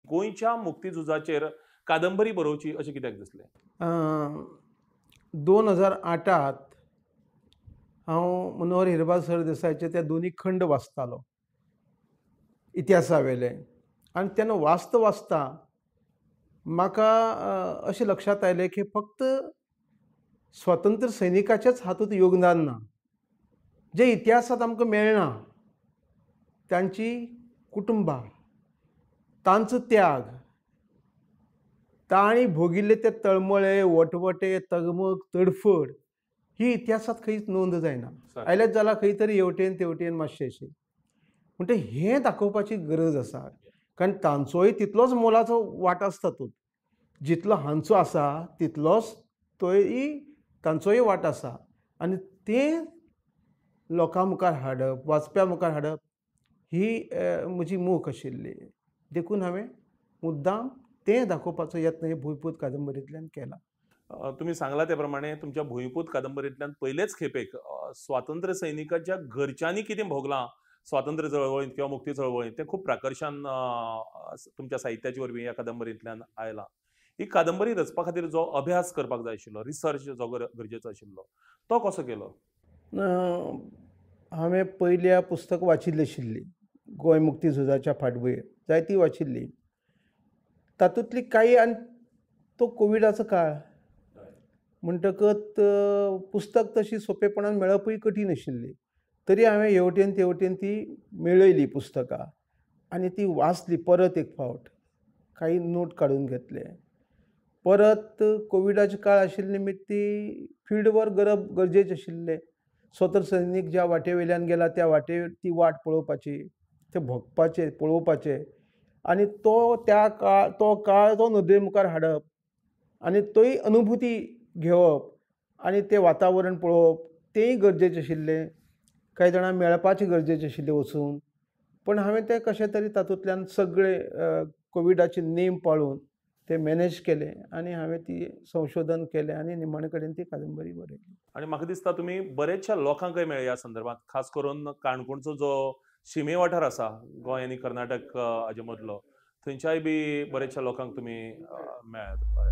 गोंयच्या मुक्ती झुजाचेर कादंबरी बरोवची अशें कित्याक दिसलें? 2008 हांव मनोहर हिरबा सरदेसायाचे ते दोनी खंड वाचतालो इतिहासा वेले, आनी तेन्ना वाचता वाचता म्हाका अशें लक्षांत आयलें की फक्त स्वतंत्र सैनिकाचेच हातूंत योगदान ना, जे इतिहासांत आमकां मेळना तांची कुटुंबां, तांचो त्याग, तांणी भोगिल्ले ते तळमळे, वटवटे, तगमग, तडफड ही इतिहासांत खंयच नोंद जायना. आयल्याच जाल्यार खंय तरी हेवटेन तेवटेन मातशें अशें. म्हणटकीर हें दाखोवपाची गरज आसा, कारण तांचोय तितलोच मोलाचो वांटो आसता तातूंत, जितलो हांचो आसा तितलोच तोय तांचोय वांटो आसा. आनी तें लोकां मुखार हाडप, वाचप्या मुखार हाडप ही म्हजी मोख आशिल्ली. देखून हांवें मुद्दाम तें दाखोवपाचो यत्न हे भुंयपूत कादंबरींतल्यान केला. तुमी सांगला ते प्रमाणे तुमच्या भुंयपूत कादंबरींतल्यान पयलेच खेपेक स्वातंत्र्य सैनिकाच्या घरच्यांनी कितें भोगलां स्वातंत्र्य चळवळींत किंवा मुक्ती चळवळींत तें खूब प्राकर्शान तुमच्या साहित्याचे वरवीं ह्या कादंबरींतल्यान आयलां. ही कादंबरी रचपा खातीर जो अभ्यास करपाक जाय आशिल्लो, रिसर्च जो गरजेचो आशिल्लो, तो कसो केलो? हांवें पयल्या पुस्तक वाचिल्ली आशिल्ली गोंय मुक्ती झुजाच्या फाटभुंयेर, जायती वाचिल्ली. तातूंतली कांय, आनी तो कोविडाचो काळ म्हणटकच पुस्तक तशी सोंपेपणान मेळपूय कठीण आशिल्ली. तरी हांवें हेवटेन तेवटेन ती मेळयली पुस्तकां आनी ती वाचली परत एक फावट, कांय नोट काडून घेतले. परत कोविडाचे काळ आशिल्ले निमित्ती फिल्ड वर्क करप गरजेचें आशिल्लें. स्वतंत्र सैनीक ज्या वाटे वयल्यान गेला त्या वाटेर ती वाट पळोवपाची, ते भोगपाचें, पळोवपाचें, आनी तो त्या काळ, तो काळ तो नदरे मुखार हाडप आनी तोय अनुभूती घेवप आनी तें वातावरण पळोवप तेंय गरजेचें आशिल्लें. कांय जाणां मेळपाचें गरजेचें आशिल्लें वचून, पूण हांवें तें कशें तरी तातूंतल्यान सगळे कोविडाचे नेम पाळून ते मॅनेज केले आनी हांवें ती संशोधन केलें आनी निमाणे कडेन ती कादंबरी बरयली. आनी म्हाका दिसता तुमी बरेचशा लोकांकय मेळ्ळे ह्या संदर्भात, खास करून काणकोणचो जो शिमे वाठार आसा गोंय आनी कर्नाटक हाजे मदलो, थंयच्याय बी बरेचशा लोकांक तुमी मेळ्ळ्यात.